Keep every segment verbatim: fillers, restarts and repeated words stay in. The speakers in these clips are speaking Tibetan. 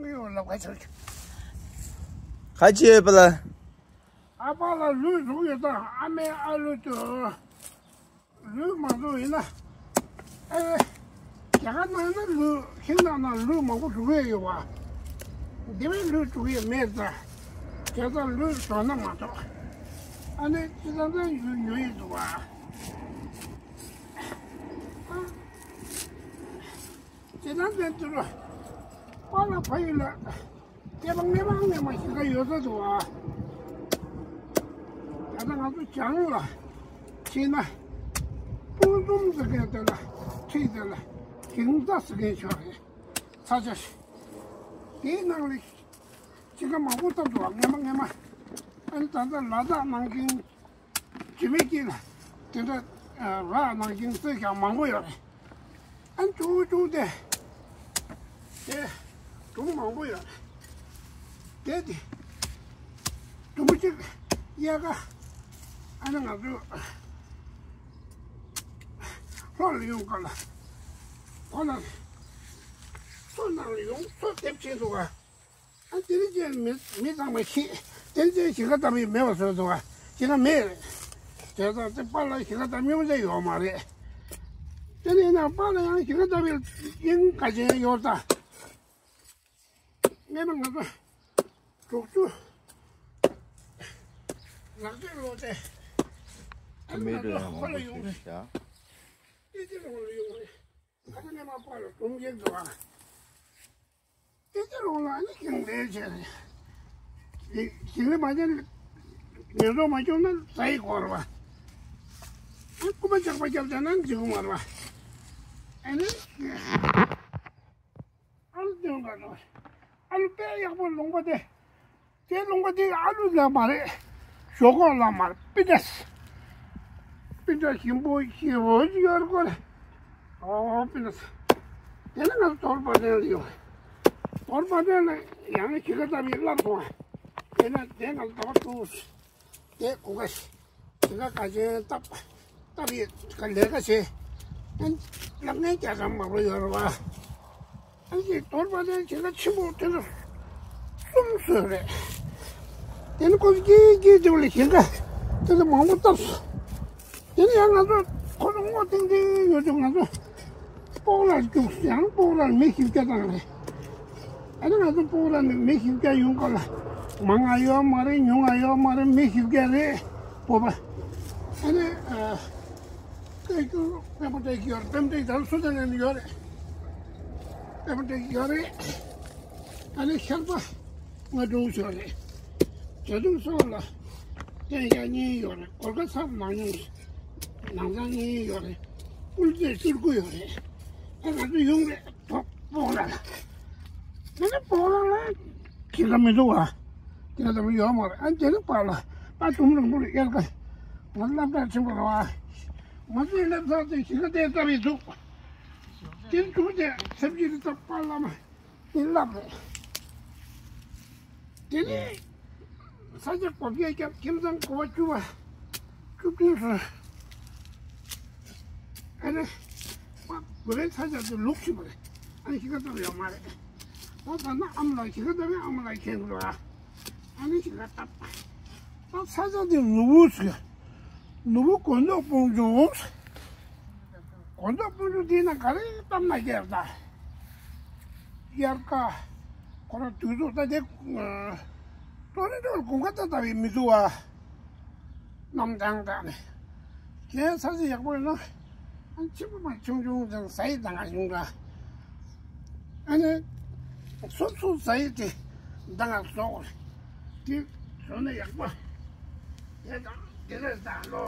ཡོད་ལབ་ཁ་ཆག་ཆུ། ཁ་ཆེ་ཡོད་པ་ལ། ཨ་ཕ་ལ་ལུས་བཟུང་ཡོད་ཙང་ཨ་མའི་ཨ་ལུ་ཏུ། ལུས་མང་པོ་ཡིན་ན། ཨེ། རྒྱ་གར་ནང་ན་ལུས་ཤིང་ནགས་ན་ལུས་མང་པོ་འགྲོ་གི་ཡོད་པ། འདི་བས་ལུས་འགྲོ་གི་མེད་ཙང་། བྱས་ཙང་ལུས་བཟོ་ན་མ་གཏོགས། ཨ་ནི་ཅི་ཙམ་ཙམ་ཡུལ་ཉོ་ཡི་འདུག་བ། ཨ། ཅི་ཙམ་ཙམ་དུ་རུ། པཱ་ལགས་ཕ་ཡུལ་ལ། སྐྱེས་པ་སྔས་མ་སྔས་མ་ཞིག་ག་ཡོད་ས་འདུག་བ། ད་ལྟ་ང་ཚོ་བྱང་ལ་ཕྱིན་ན། སྤུངས་འཛོམས་ཟེར་མཁན་དེ་ལ་ཁྲིད་དེ་ལ་གིང་ཙ་ཟེར་མཁན་ཤོག་རེད། ས་ཆ་ཞིག་དེའི་ནང་ལ་ཞིང་ཁ་མང་པོ་བཏབ་འདུག་བ། སྔས་མ་སྔས་མ། ཨ་ནི་ད་ལྟ་ལ་དྭགས་ནང་ཁྱིམ་འཇིགས་མེད་ཀྱི་དེ་འདྲ་ར་ནང་ཁྱིམ་རྩེ་ཞང་མང་པོ་ཡོད་རེད། ཨ་ནི་ཅུང་ཅུང་དེ་དེ་སྒྲུང་མང་པོ་ཡོད་རེད། དེ་དེ་སྒྲུང་གཅིག་དབྱར་ཁ་ཨ་ནི་ང་ཚོ་ལྷོ་ལ་ཡོང་སྐབས་ལ་ཁོ་ལ་མཚོ་ནང་ལ་ཡོང་མཚོ་དེབ་ཆེན་འདུག་ག་ཨ་དེ་རིང་ཅན་མི་མི་ཚང་མ་ཤི། དེ་རིང་ཅན་ཞིང་ཁ་བཏབ་ཡས་མེད་པ་བཟོས་འདུག་ག་ཞིང་ཁ་མེད་རེད། བྱས་ཙང་དེ་པཱ་ལགས་ཞིང་ཁ་བཏབ་མྱོང་ཆ་ཡོད་མ་རེད། དེ་ནས་ཡིན་ན་པཱ་ལགས་ཡང་ཞིང་ཁ་བཏབ་ཡས་དབྱིངས་ག་ཅན་ཡོད་ད། སྔས་མ་ང་ཚོ་དྲུག་ཅུ་ལག་བརྒྱད་ལོ་དེ། ཨ་ནི་ང་ཚོ་ཁོ་ལ་ཡོང་རེད། ཏི་ཏི་རོང་ལ་ཡོང་རེད། ཨ་ནི་སྔས་མ་པཱ་ལགས་སྒྲུང་བཤད་འདུག་ག་ཏི་ཏི་རོང་ལ་ཨ་ནི་ཁྱིམ་ལས་བྱས་རེད། ཞིང་ལས་མ་བྱས་ན་ཉེན་རྟོག་མ་བྱུང་ན་ཟ་ཡི་དགོས་རེད་བ། ཨ་རྐུན་མ་ཇག་པ་རྒྱབ་བྱས་ན་འགྲིག་གི་མ་རེད་བ། ཨ་ནི་ཨ་ལུ་སྟོན་ག་རེད་བ། ཨ་ལུ་དཔེ་ཡག་པོ་ལུང་པ་དེ། དེ་ལུང་པ་དེ་ཨ་ལུ་ལ་མ་རེད། ཞོག་ཁོག་ལ་མ་རེད། པི་ཏྲ། པི་ཏྲ་ཞིམ་པོ་ཞེ་པོ་ཅིག་ཡོད་རེད་ཀོ་རེད། ཨོ་པི་ཏྲ། དེ་ནས་ང་ཚོ་དོར་པ་ཏན་ལ་ཡོང་། དོར་པ་ཏན་ལ་ཡང་ཞིང་ཁ་བཏབ་ཡས་སླར་སོང་བ། དེ་ནས་དེ་ང་ཚོ་དོར་ཏུ། དེ་གོ་ག་ཞིག་དེ་ག་ག་ཅན་སྟབས་སྟབས་ཡིན་ག་ལས་ཀ་བྱེད། ཨན་ལབ་ནས་རྒྱ་གྲམ་མང་པོ་ཡོད་རེད་བ། ཨན་ཅིག་དོར་པ་དེ་དེ་ག་ཆེན་པོ་དེ་ལ་གསུམ་བཟོས་རེད། དེ་ནི་ཁོ་ཚོ་སྐྱིད་སྐྱིད་དེ་བ་ལ་ཞིང་ཁ་དེ་ལ་མང་པོ་བཏབ་སོང་། དེ་ནི་ཡང་ང་ཚོ་ཁོ་ཚོ་སྔོ་ཐིང་ཐིང་ཡོད་དུས་ང་ཚོ། སྤོག་ལ་རྒྱུགས་ཡང་སྤོག་ལ་མི་བཞི་བརྒྱ་བཏང་རེད། ཨ་ནི་ང་ཚོ་སྤོག་ལ་ནི་མི་བཞི་བརྒྱ་ཡོང་ག་ལ། མང་ང་ཡོད་མ་རེད། ཉུང་ང་ཡོད་མ་རེད། མི་བཞི་བརྒྱ་རེད། སྤོག་པ། ཨ་ནི་ཨ། སྐད་སྒྱུར་དཔོན་པོ་སྟེགས་ཀྱི་ཡོད་རེད། དཔོན་པོ་སྟེགས་ད་སུ་དང་ནས་ཡོད་རེད། དཔོན་པོ་སྟེགས་ཀྱི་ཡོད་རེད། ཨ་ནི་ཤར་པ་ང་དྲུག་ཡོད་རེད། བྱ་དུང་སོགས་ལ་བསྟན་ཡག་གཉིས་ཡོད་རེད། གོར་ཁ་ཚབ་ནང་ཉུང་ནང་ཚང་གཉིས་ཡོད་རེད། ཀུལ་རྩེ་བཅུ་དགུ་ཡོད་རེད། ཨ་ང་ཚོ་ཡོང་རེད། སྤོག་སྤོག་ལ་ལ། དེ་ནི་སྤོག་ལ་ལ་ཁྱི་ལ་མི་འདུག་བ། དེ་ལ་མི་ཡོད་མ་རེད། ཨ་དེ་ནི་པཱ་ལགས་པཱ་དུང་རིང་པོ་ལ་དབྱར་ཁ་ང་སློབ་གྲྭ་ཆེན་པོ་རེད་བ། ང་ཚོའི་སླེབས་ཚར་ཏེ་ཞིང་ཁ་དེ་ལྟ་བའི་འདུག་དེ་ནི་དུག་དེ་ཚབ་ཀྱི་རི་ཚབ་པཱ་བླ་མ། ཡིན་ལབ་རེད། དེ་ནས་ས་ཆ་གོ་བརྒྱད་བརྒྱབ། ཁྱིམ་ཚང་གོ་བ་བཅུ་བ་བཅུ་བདུན་སོང་། ཨ་ནི་མ་དགོས་པའི་ས་ཆ་དེ་ལུག་ཤི་བ་རེད། ཨ་ནི་ཞིང་ཁ་བཏབ་ཡོད་མ་རེད། ད་ད་ན་ཨ་མ་ལགས་ཞིང་ཁ་བཏབ་ཡོད། ཨ་མ་ལགས་མཁྱེན་དགོས་རེད། ཨ་ནི་ཞིང་ཁ་བཏབ། ད་ས་ཆ་དེ་ནོར་བུ་ཟེར། ནོར་བུ་དགོན་ཐོག་སྤུངས་ལྗོངས། དགོན་ཐོག་སྤུངས་ལྗོངས་དེ་ན་ག་རེ་བཏབ་ན་སྐྱེ་ད། དབྱར་ཁ། ཁོ་རང་དུས་ཚོད་ད་དེ། ཏོ་རེ་ཏོ་དགུན་ཁ་ད་ལྟ་བའི་མི་འདུག་བ། གནམ་དྭངས་དྭངས་ནས། ཁྱེད་ས་ཆ་ཡག་པོ་ཡོད་ན། ཨ་ཆེན་པོ་མ་ཆུང་ཆུང་ཅང་ཟ་ཡི་ད་ང་ཡོང་ག་ཨ་ནི། སོ་སོ་ཟ་ཡི་དེ་ད་ང་བཟོ་དགོས་རེད། དེ་བཟོ་ན་ཡག་པོ། དེ་དང་དེ་རེད་ད་ལོ།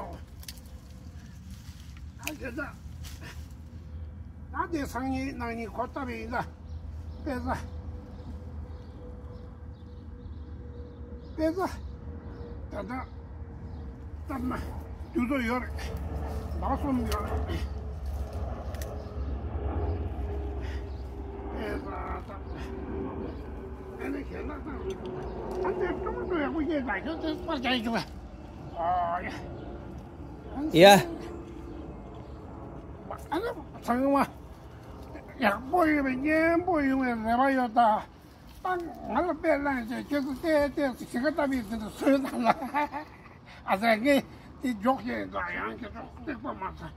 ད་དེ་ད། ད་དེ་སང་ཉིན་གནངས་ཉིན་གོ་བཏབ་ཡིན་ད། དཔེ་ཟ། དཔེ་ཟ། ད་ད། སྟབས་མ། དུས་ཚོད་ཡོད་རེད། ལག་གསུམ་ཡོད་རེད། དཔེ་ཟ་སྟབས་མ། ཨ་ནི་ཞལ་ལག་དང་། ཨ་ནི་ཀྲུང་ཀྲུང་ཡག་པོ་སྐྱེས་ད་ཁྱོད་ཚོས་པར་རྒྱག་ཡི་བྱུང་ཨ། ཨོ་ཡ། ཡ། ཨ་ནི་ཚང་མ། ཡག་པོ་ཡོད་པའི་སྙན་པོ་ཡོང་བའི་རེ་བ་ཡོད་ད། ད་ང་ལ་དཔེ་བླངས་བྱས་ཁྱེད་ཚོ་བལྟས་བལྟས་སུ་ཞིག་ག་ལྟ་བུའི་དེ་ཚོ་བཟོས་དང་ལ། ཨ་ཙི་ངས་དེ་འཇོག་བྱས་འགྲོ་ཡང་ཁྱེད་ཚོ་རྩིག་པ་མ་ཚ་